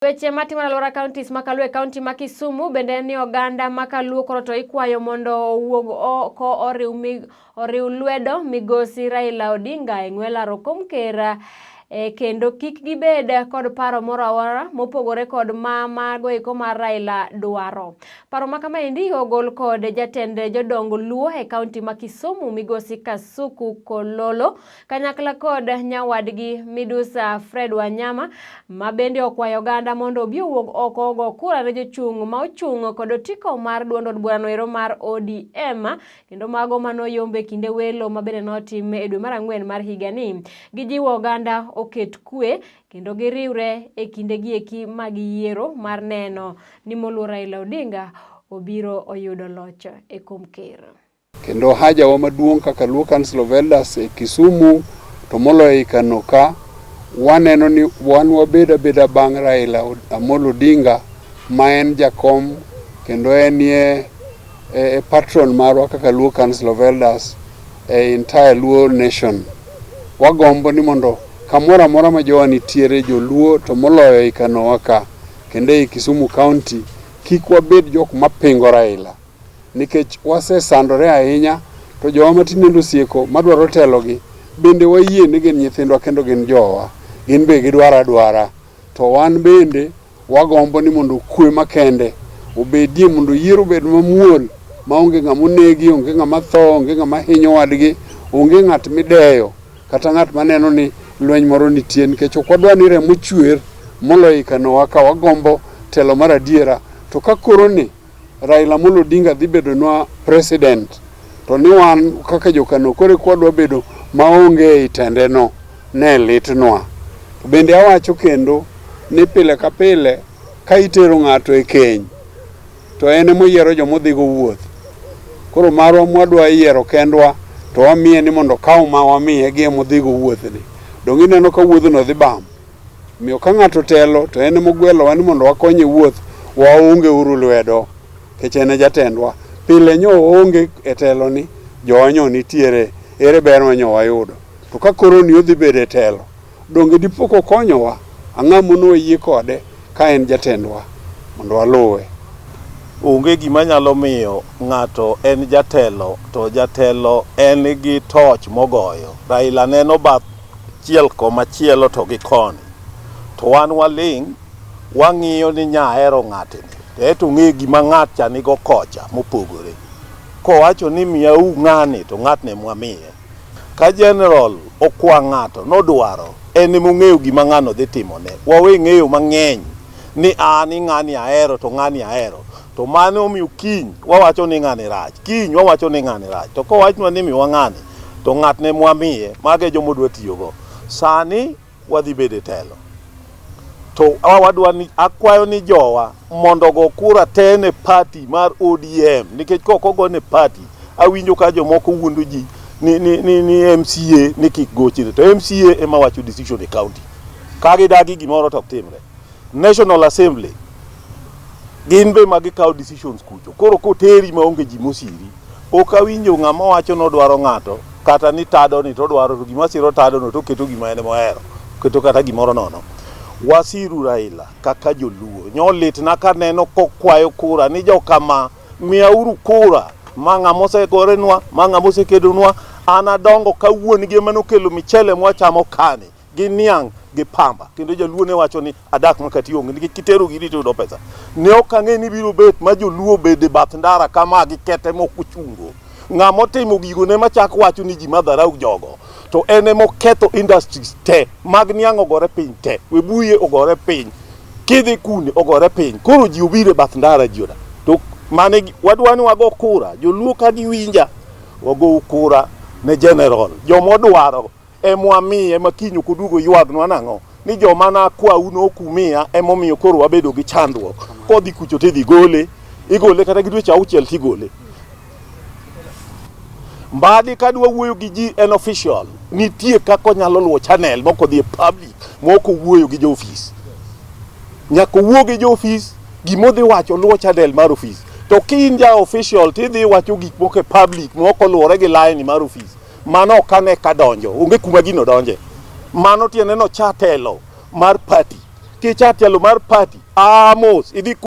Weche matimore alwora counties ma Kaluo e county ma Kisumu bende en ni oganda ma Kaluo koro to ikwayo mondo owuog oko oriw lwedo migosi Raila Odinga e ng'we laro kom ker kendo kik gibed kod paro moro amora mopogore kod ma mago eko mar Raila dwaro. Paro ma kamaendi ogol kod jatend jodong Luo e county ma Kisumu migosi Kasuku Kololo kanyakla kod nyawadgi Midusa Fred Wanyama ma bende okwayo oganda mondo obi owuog oko ogo kura ne jochung' ma ochung' kod otiko mar duond od burano ero mar ODM kendo mago manoyombe kinde welo ma bende notim e dwe mar ang'wen mar higani. Gijiwo oganda oket kwe kendo giriwre e kindegi eki mag yiero mar neno ni moluor Raila Odinga obiro oyudo loch e kom ker. Kendo hajawa maduong' kaka Luo Council of Elders e Kisumu to moloyo e Kano ka, waneno ni wan wabed abeda bang' Raila Amolo Odinga ma en jakom kendo enie e patron marwa kaka Luo Council of Elders e entire Luo nation. Wagombo ni mondo kamoro amora ma jowa nitiere joluo to moloyo e Kanowa ka kendo ei Kisumu County kik wabed jok mapingo Raila. Nikech wasesandore ahinya to jowa matinende osieko madwaro telogi bende wayie ni gin nyithindwa kendo gin jowa, gin be gidwaro adwara to wan bende wagombo ni mondo kwe makende obedie mondo yiero obed mamuol maonge ng'ama onegi, onge ng'ama tho, onge ng'ama hinyo wadgi, onge ng'at mideyo kata ng'at maneno ni lweny moro nitie nikech ok wadwa ni remo chwer moloyo ikanowa ka wagombo telo mar adiera to ka koro ni Raila Amolo Odinga dhi bedonwa president to ni wan kaka jokano koro eka wadwa bedo maonge ei tendeno ne litnwa. To bende awacho kendo ni pile ka pile ka itero ng'ato e keny to en ema oyiero joma odhigo wuoth. Koro marwa mwadwa yiero kendwa to wamiye ni mondo okaw ma wamiye gi ema odhigo wuothni. Donge ineno ka wuodhno dhi bam? Omiyo ka ng'ato telo to en ema ogwelowa ni mondo wakonye wuoth, waonge uru lwedo nikech en e jatendwa. Pile nyo oonge e telo ni, jowa nyo nitiere, ere ber ma nyo wayudo? To ka koro ni odhi bedo e telo, donge dipo kokonyowa? Ang'o mono wayie kode ka en jatendwa mondo waluwe? Onge gima nyalo miyo ng'ato en jatelo to jatelo en gi toch mogoyo. Raila neno bath chiel komachielo to gi koni. To wan waling' wang'iyo ni nyahero ng'atni to eto ong'e gima ng'at cha nigo kocha mopogore. Kowacho ni miyau ng'ani to ng'atni emwamiye. Ka general okwa ng'ato nodwaro en emong'eyo gima ng'ano dhi timone. Wawe ng'eyo mang'eny ni a ni ng'ani ahero to ng'ani ahero. To mano omiyo kiny wawacho ni ng'ani rach, kiny wawacho ni ng'ani rach. To kowachnwa ni miwa ng'ani to ng'atne mwamiye, mago e joma odwa tiyogo. Sani wadhi bedo e telo. To wadwa ni akwayo ni jowa mondo ogo kura te ne party mar ODM nikech kok ogo ne party awinjo ka jomoko wuondo ji ni MCA ni kik gochne to MCA ema wacho decision e county. Ka gidagi gimoro to ok timre. National Assembly gin be ma gikawo decisions kucho. Koro koteri maonge ji mosiri, pok awinjo ng'ama wacho nodwaro ng'ato kata ni tado ni to odwaro to gima siro tado no to oketo gima en mohero, oketo kata gimoro nono. Wasiru Raila kaka joluo. Nyo litna kaneno kokwayo kura ni jokama miyauru kura ma ng'ama osegorenwa, ma ng'ama osekedonwa. An adongo ka wuon gi ema nokelo michele mwachamo kani gi niang' gi pamba kendo jaluo ne wacho ni adak makati onge nikech kitero gini to yudo pesa. Ne ok ang'e ni biro bet ma joluo obed e bath ndara kama gi kete mok ochungo. Ng'ama otimo gigo ne machak wacho ni ji madharau jogo to en ema oketho industries te mag niang' ogore piny te, Webuye ogore piny, kidhi kune ogore piny. Koro ji obiro e bath ndara ji odak. To mane wadwa ni wago kura, joluo ka giwinja wago kura ne general joma odwaro emwamiye ma kiny ok oduogo ywagnwa nang'o ni joma nakwau nokumiya emomiyo koro wabedo gi chandruok kodhi kucho tidhi gole igole kata gi dweche auchiel tigole Mbadi kadwa wuoyo gi ji en official nitie kaka onyalo luwo channel mok odhi e public mok owuoyo gi jo ofis nyaka owuo gi jo ofis gima odhi wacho luwo channel mar ofis to ka in ja official tidhi wacho gik moko e public mok oluwore gi line mar ofis mano ok ane ka donjo onge kuma gino donje mano tiende no cha telo mar party Kicha telo mar party, aa mos idhi.